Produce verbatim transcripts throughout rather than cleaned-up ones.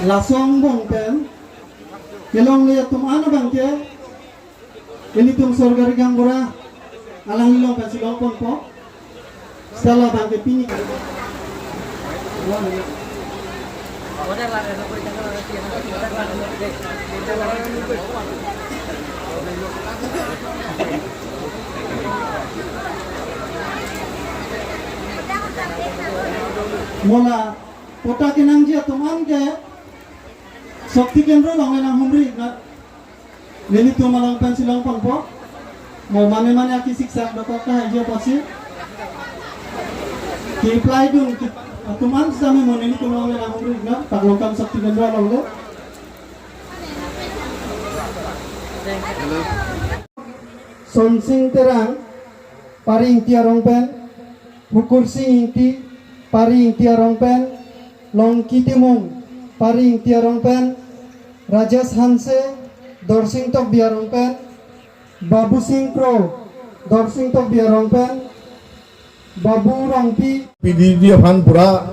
Laso angbong pen kelongle atum an abangke ilitum Sorgari Gaonbura alangli along pensi longponpo. Sala abangke pini mola patta kenangji atum anke Shakti Kendra along nanghumri na nelitum along pensi longponpo. Mo mane mane akisiksak dokok tahai jo pasi. Ki-apply dun ki atum an sami mo nelitum along nanghumri na paklongkam Shakti Kendra along lo. Sonsing Terang, Pari Ingti arong pen, Hukursing Ingti, Pari Ingti arong pen, Longki Timung, Pari Ingti arong pen, Rajesh Hanse, Dorsing Tokbi arong pen, Babu Sing Kro, Dorsing Tokbi arong pen, Babu Rongpi. P D D aphan pura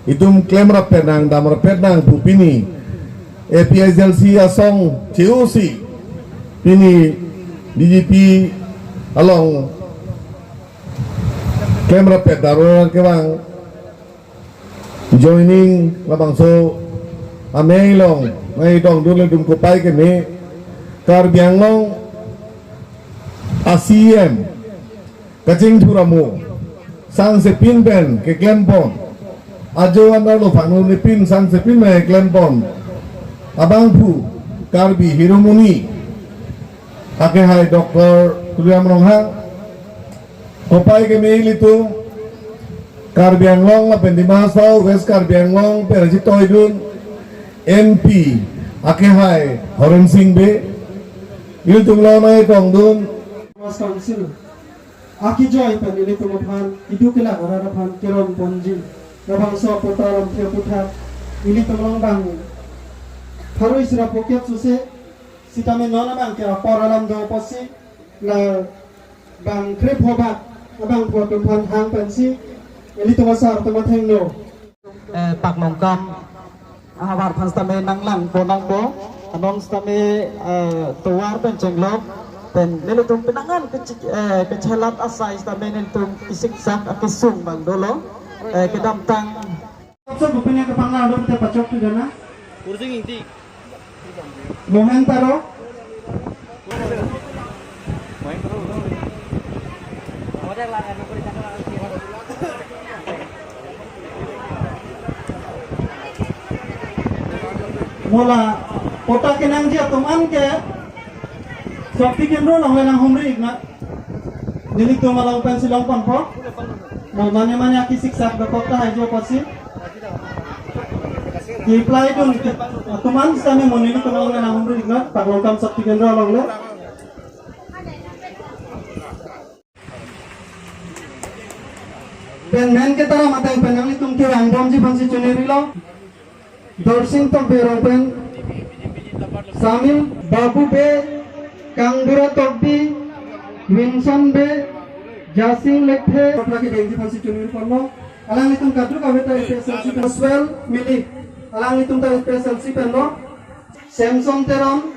itum klemrap pet nang, damrap pet nang pu pini A P H L C asong che-osi pini B J P along klemrap pet daru kevang joining labangso amei along nangtongdun ilitum kopai keme Karbi Anglong a C E M kachingthur amo sangsepin pen keklempon, ajo anarlo phangnepin sangsepin pen keklempon abangphu Karbi Hiromoni akehai Doctor Tuliram Ronghang, kopai keme ilitum Karbi Anglong lapen Dima Hasao West Karbi Anglong pen ajitoidun M P akehai Horen Sing Bey, ilitum along nangtongdun Autonomous Council akejoi pen ilitum aphan idu kelak arat aphan keron ponji labangso patta lamthe aputhak ilitum along bang pharo isi ra phokep suse sitame non abangke apor alam do apotsi la bang krip hobak abangphu atum aphan hang pensi ilitum asar atum athengno. Eh, paklongkam ahavar aphan sitame nanglang ponangpo, anon sitame, eh, tovar pen chenglok pen nelitum penang an kechik, eh, kechelat asai sitame nelitum isiksak akesung bang dolo, eh, kedamtang. Sir, bupin ya kepanglang dong kita pacok tu dana. Kursing Ingti. Mohen Taro. Mola patta kenangji atum anke Shakti Kendra along nanghumri ikna. Nelitum along pensi longponpo. Mo mane mane akisiksak dokok tahai jo pasi. Ki-apply dun atum an sitame mo nelitum along nanghumri ikna, paklongkam Shakti Kendra along lo. Pen men ketaram ateng pen nanglitum kevang bomji aphansi chonirilo. Dorsing Tokbi arong pen Samil, Babu Bey, Kangbura Tokbi, Winson Bey, Jasing Lekthe, Tokla kedengji aphansi chonirponlo. Alanglitum kadokave ta A P H L C pen Oswell Milik, alanglitum ta A P H L C penlo. Samson Teron,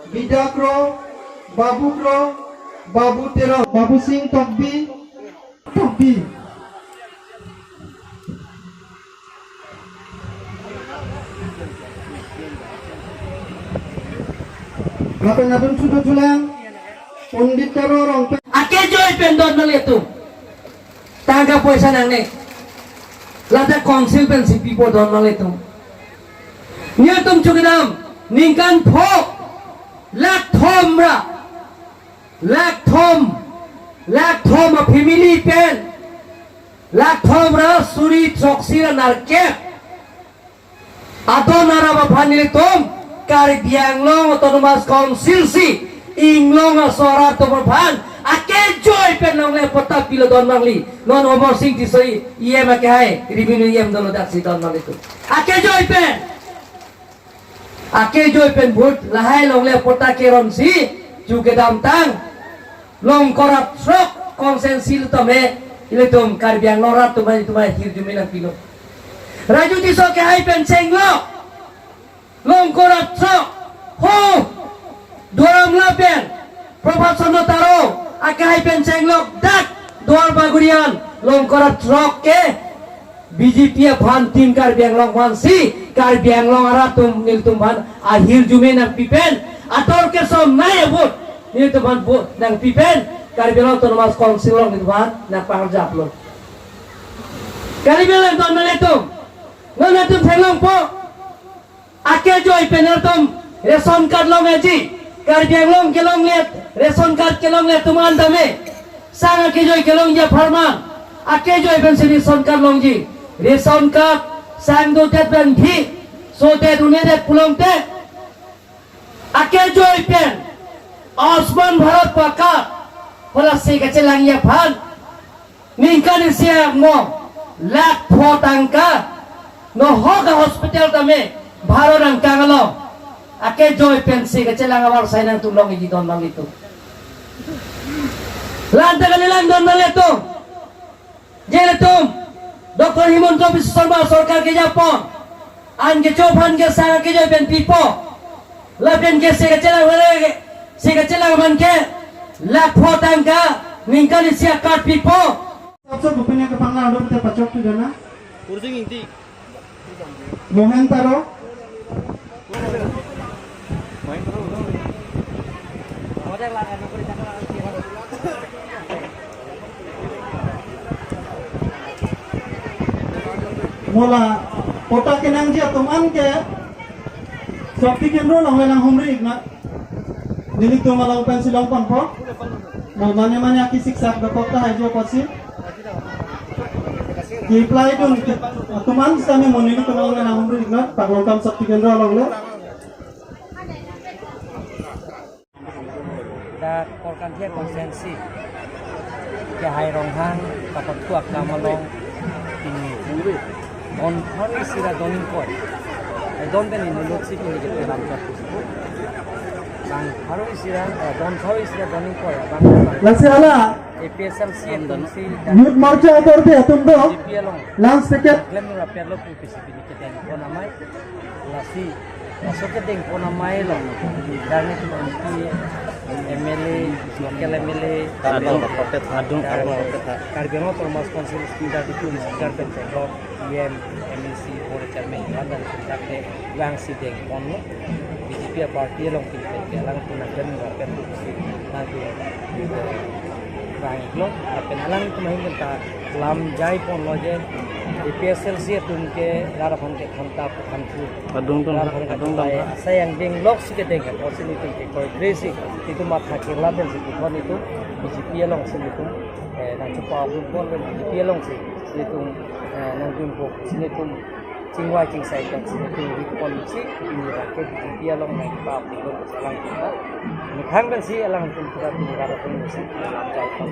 Bida Kro, Babu Kro, Babu Teron, Babu Sing Tokbi, Tokbi. Lapen adun sudo chulang, Pondit Taro Rongpen. Akejoi pen don nanglitum. Tangka poisa nangne. Ladak council pensi pipo don nanglitum. Nelitum chukidam ningkan pho lakh thom ra. Lakh thom. Lakh thom a family pen. Lakh thom ra suri throksi ra nerkep. Adon arap aphan nelitum Karbi Anglong Autonomous Council si inglong asorat atum aphan akejoi pen longle patta pilo don nangli. Non Amarsing Tisso E M akehai, revenue E M dolo daksi don nanglitum. Akejoi pen. Akejoi pen vote lahai longle patta keronsi chu kedamtang Longkor Atrok constituency tame Ilitum Karbi Anglong arat atum aphan itum ahirjume nangpilo. Raju Tisso akehai pen chenglok Longkor athro, ho, Duar Amla pen Prabhat Chandra Taro akehai pen chenglok dak Duar Bagori an Longkor athro ke B J P aphan, Team Karbi Anglong aphansi Karbi Anglong arat atum nelitum aphan ahirjume nangpi pen, ator kesom nai a-vote nelitum aphan vote nangpi pen Karbi Anglong Autonomous Council along nelitum aphan nangpangarjaplo. Kali belang ton meletum, non atum theklongpo. Akejoi pen atum ration card longji. Karbi Anglong kelongle, ration card kelongle atum an tame sang akejoi kelongji apharman akejoi pensi ration card longji. Ration card sang dodet pen phi, sodet un'edet pulote akejoi pen Ayushman Bharat pakka, hala si kachelangji aphan ningkan isi angbong lakh pho tangka, nohok a-hospital tame bharo nangkanglo. Akejoi pensi kachelang abar sai nangtum longji don nanglitum. Lanta kalilang don nanglitum. Je ilitum Doctor Himanta Biswa Sarma sorkar kejapon an kecho aphan ke sang akejoi pen pipo. Lapen ke si kachelang, si kachelang aphan ke lakh pho tangka ningkan isi a-card pipo. Sabse gopine ke panglang dum te pachok tu jana. Kursing Ingti. Mohen Taro. Mola patta kenangji atum an ke Shakti Kendro along le nanghumri iknat. Nelitum along pensi longponpo. Mo mane mane akisik sak dokok tahai jo apotsi ki-apply dun atum an sitame mo nelitum along le nanghumri iknat, Paklongkam Shakti Kendro along le. Dak Korkanthi constituency kehai Ronghang kapathu akam along pini don pharo isi ra don ingkoi. Eh, don pen inut si pini ke telam chot pusi. Bang pharo isi ra, eh, don pharo isi ra don ingkoi, bang, bang. Lasi hala A P H L C atum si Youth Morcha akorte atum do B J P along lunch ticket klem nura perlo pu pisi pini kedengpon amei. Lasi, laso kedengpon amei along, darni tu M P, M L A, local M L A, adung, adung, adung, Karbi Anglong Autonomous Council speaker, deputy speaker pen chenglok, E M, M A C, board chairman, wan dan sintak de, vangsi dengponlo. B J P party along pini pen ke alangtum nangklem nangklem si nangpi vanglo, lapen alangtum ahin ta lam jaiponlo je A P H L C atum ke rat aphan ke thanta pu thanthu. Adung adung, rat aphan ke adung adung. Asai angdeng lok si kedeng apotsi nelitum ke koi crazy. Nelitum matha kirla pensi puthot nelitum B J P alongsi nelitum, eh, nangchepa-ongpon pen B J P alongsi nelitum, eh, nangdunpo si nelitum chingvai chingsai pensi nelitum rikponsi pini abang ke B J P along nangpa puthot alangtum ta methang pensi alangtum pura pura pensi lam jaipo.